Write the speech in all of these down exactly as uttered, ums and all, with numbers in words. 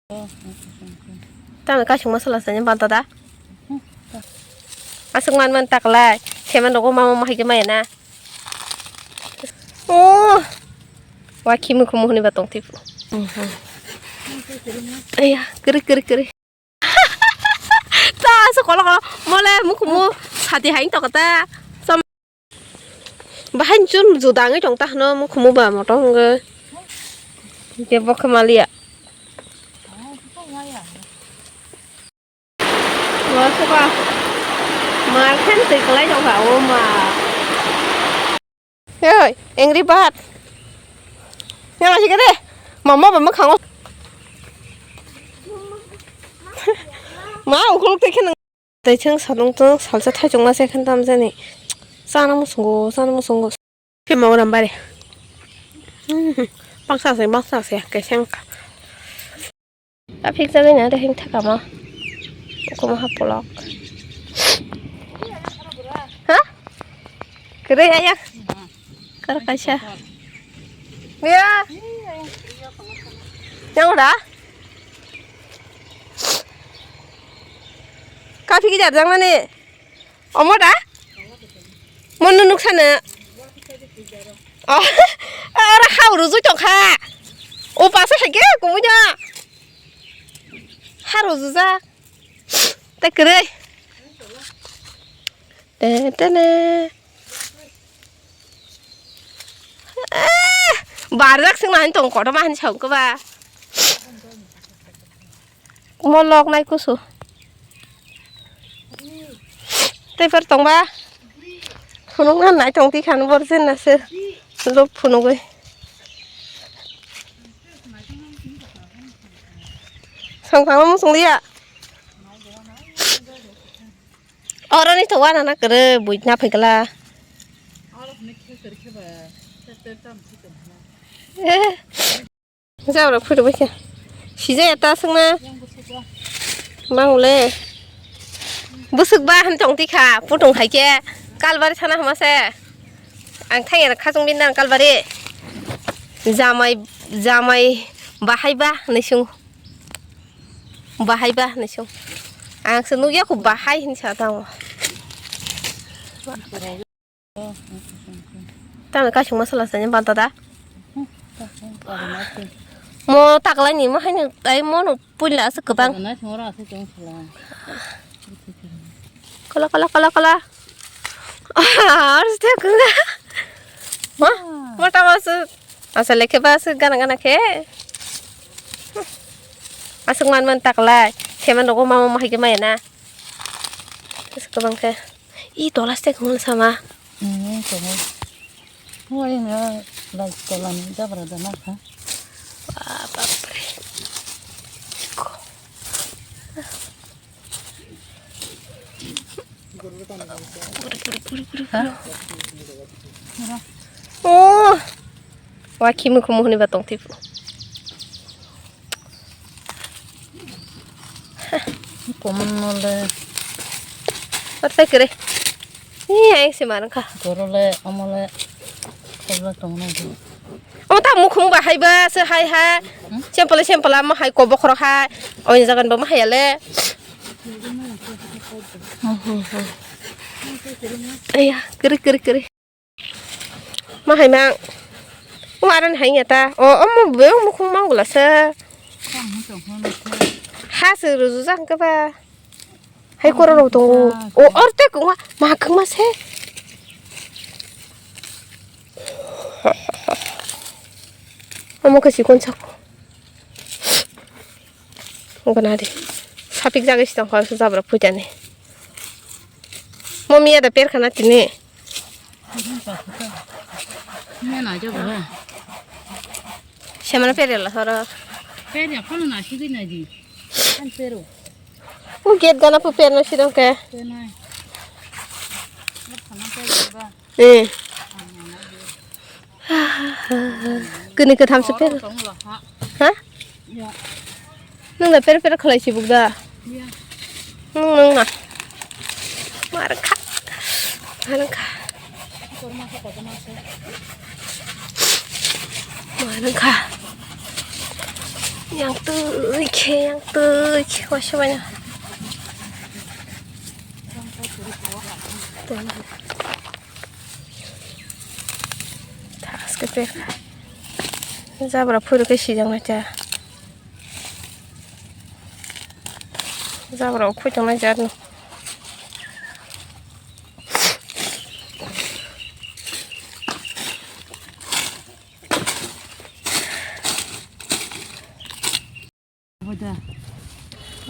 Tamo kaising masala sani banta da. Aswk man man taklai. Seman rogo mama mahai khe maya na. Oh. Wa khimu khumu hwnwi ba tong thik. Aya, kiri kiri kiri. Ta aswk kolo kolo mole mukhumu sati hai tong ta. Bahai chun juda wngwi tong ta hwno mukhumu ba moto hwnkhe. Kebo khe maliya. Wa soba. Mar khan twi kwlai tong kha o ma. Hey, angry bird. Yang lagi kade. Mama ba mukhango. Ma ungkul twi khe. Tei chwng salung tong salsa thaichung ma se khan tam jani. Chana musungo, chana musungo. Khe mau ram bare. Baksa se, baksa se, kaisa wngkha. Apik jagwi na de hing thaka ma. Komo ha polok. Ha? Kere aya. Kar kaisa. Miya. Yang udah. Kapi ki jar jang mani. Omo da? Mono nuksa na. Oh, ora hau ruju tong kha. O pasa hai ke kumu ja. Ha ruju ja. Te kere. Te te ne. Eh, barjak sing mahan tong kotor mahan song ko ba. Mo lok nai kusu. Tei par tong ba. Phunuk na nai tong ti khan bor jen na se. Lop phunugwi. Song thangma musung liya. Oro ni to wana na kere buit na phai kala. Eh. Jabra photo bai kha. Sijaya ta sung na. Bang le. Busuk ba han tong ti kha, putung hai khe. Kalbari sana hama se. Ang thang era khachung bin dan kalbari. Jamai, jamai bahai ba ni sung. Bahai ba hinwi song. Ang se nukya kho bahai hinwi sa tamo. Tamo kaising masala sani banta da. Mo taklai ni ma haino tai mo no puila aswk kwbang. Kola kola kola kola. Arus dia kunga. Mo mo tamo aswk. Asa lekhe ba se gana gana khe. Aswk man man taklai. Seman rogo mama mahai khe maya na. Aswk kwbang khe. I tola stek hwn sama. Hmm, tamo. Mo ina lai tola ni jabra da na kha. Ba bapre. Oh, wa khimu khumu hwnwi ba tong thik. Common nole. Patai kere. Ni ai se mar kha. Goro le, omo le, khobla tong nai di. Omo ta mukhung ba hai ba se hai ha. Hmm? Simple simple ma hai ko bokhro hai. Oin jagan ba ma hai le. Aya, kere kere kere. Ma hai ma. O aran hai ya ta. O omo be mukhung ma gula se. Ha se ruju jang ka ba. Hai koro rok tongo. O orte kungma ma kungma se. Omo khe chikon sako. Gana di. Sapik jagwi si tongkha jabra phuitani. Mo miya da perkhana tini. Semana perela soro. Perya phano na sigwi na di. An pero. U gate gana pu perna sidong ke. Penai. Phano perya ba. Eh. Kini kwtham se per. Tongla ha. Ha? Ya. Nung da per per khalai si buk da. Ya. Nung nung na. Mar kha. Mar kha. Mar kha. Yang twi khe, yang twi khe, waisa waina. Thaske pe. Jabra phuru khe sijak nai cha. Jabra ukhoi tong nai cha.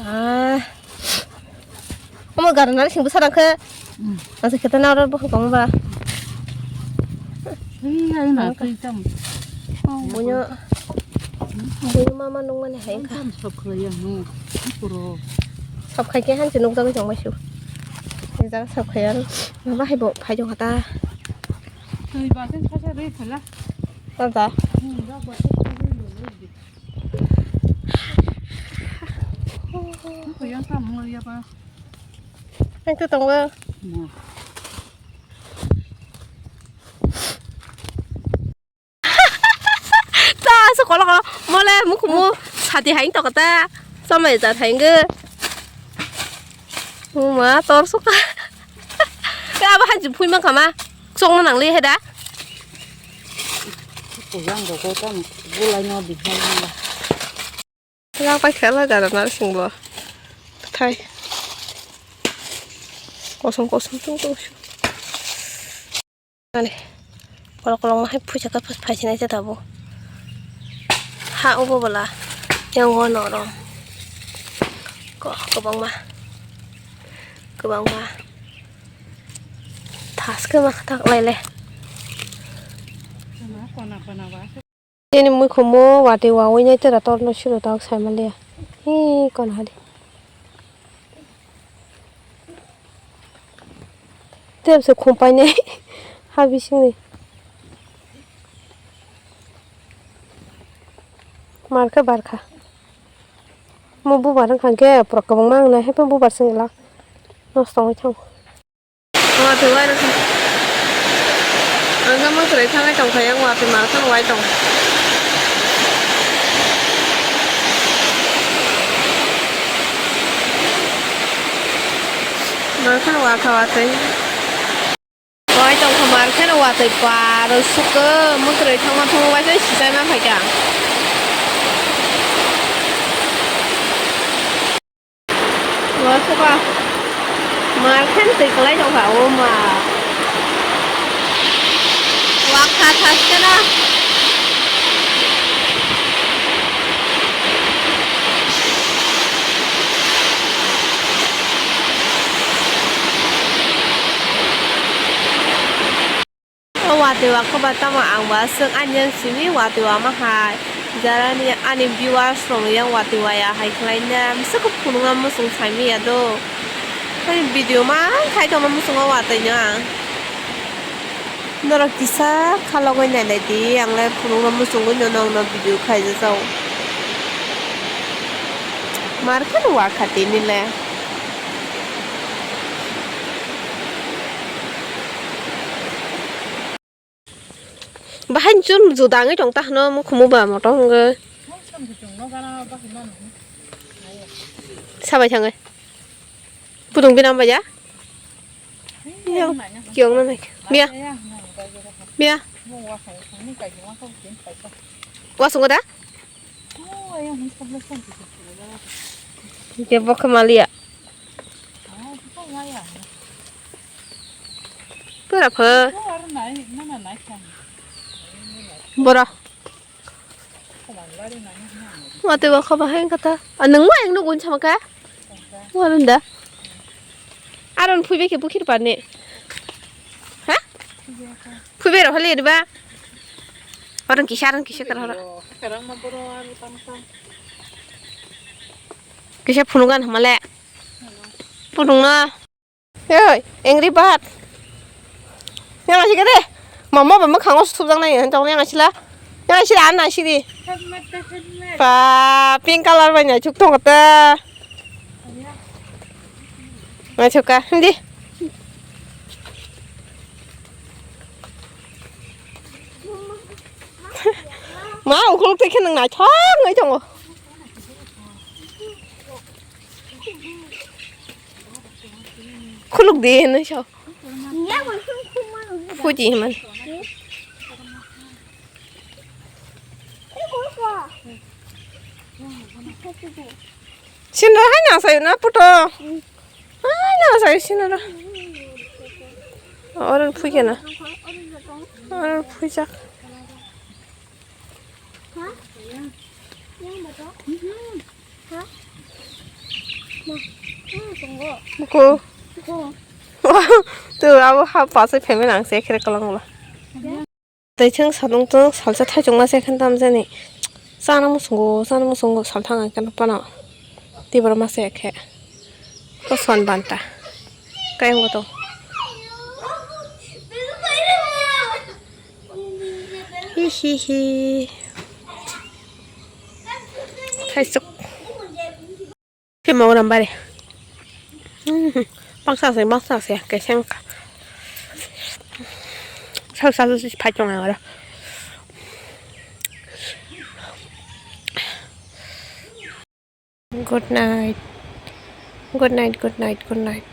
Ah. Omo gara nari singbo sarang khe. Hmm. Asa kita na oro bokhong kong ba. Hei, ai na twi tam. Bunyo. Bunyo mama nung mani hai kha. Tam sab khlai ya no. Puro. Sab khai khe hanse nuk jagoi chong bai su. Ni jaga sab khai ya. Mama hai bo phai jong kha ta. Twi ba sen sa sa rei phala. Ta ta. Hmm, ba ba sen sa rei lo lo di. Yang tongo. Ta, asa kolo kolo. Mole mukhumu sati haing tokota. Samai ja thainge. Muma tor suka. Ke abo hanji phui mangkha ma. Chongno nangli heda. Yang rogo tamo. Bulai no bihal. Yang pai khala gara nar singbo. Thai. Kosong kosong tung tung su. Ani. Kolok kolok ma hai puisa ka phai sinai se tabo. Ha ubo bala. Yang wo no rom. Ko kobang ma. Kobang ma. Thaske ma tak lai le. Kona kona ba. Nini mui khumo watwi wawi nai tera torno siro tak sai manliya. Hi kon hadi. Tebse khum painai ha bisingni. Markha barkha. Mo bubar wngkha khe pura kwbangma wngnai, haikhe bubar chwng glak nosto wngwi thango. Watwi wairok khe. Ang khe mwkhwrwi thangwi tongkha, yang watwi mar phano wai tong. Mar phano wakha watwi. Wai tongkha mar phano watwi par sukhe mwkhwrwi thangma thangma waisa sichai ma phaikha. Wa suka. Mar khan twi kwlai tongkha, o ma. Wa kha thaskeno. O watwi wa khe ba tamo ang ba swk ani yang simi watwi wa ma hai. Jara ni ani viewers rok yang watwi wa ya hai khlai na. Misa khe phunukna muchung sai manya do. Hai video ma khai tongna muchungo watwi no ang. Norok kisa khalogwi nailai di, ang le phunukna muchungwi no nokno video khaijak jao. Mar khe no wa kha tini le. Bahai chun juda wngwi tong ta hwno, mukhumu ba motom wngwi. Sabai thangwi. Pudung binam ba ya? Yo, kiyong na nai. Mia. Mia. Wasung da? Ke bokhe maliya. Pura pho. Bora. Watwi wa kha bahai wngkha ta. A, nwng ma ang nugo hinwi sama kha? Warung da. Aron phuibai khe bukhir parni. Ha? Phuibai rw hali riba. Aron kisa, aron kisa kar hora. Kisa phunugan hamale. Pudungno. Oi, Angry Bird. Yang asik de. Mama ba mokhango sujak nai, tong yang asila. Yang asila an asiri. Helmet, helmet. Pa, pink color bai nai chuk tong ta. Nai chuk ka, hindi. Ma, ukhuluk tei khe nang nai thok ngai tongo. Khuluk di hinwi sao. Phuji hinmani. Sinra hai nang sayo na puto. Hai nang sayo sinra. Oro phuikhe na. Oro phuijak. Buko. Tu abo ha pasai phaimani ang se khere kolong ba. Tei chwng sadung tong salsa thaichung ma se khan tam jani. Chana musungo, chana musungo salthang ang khe phano. Tibra ma se khe. Ko son banta. Kayang goto. Hi hi hi. Thaisuk. Khe mo gram bare. Baksa se, baksa se, keseng ka. Sal sal si phai chong aro. Good night. Good night, good night, good night.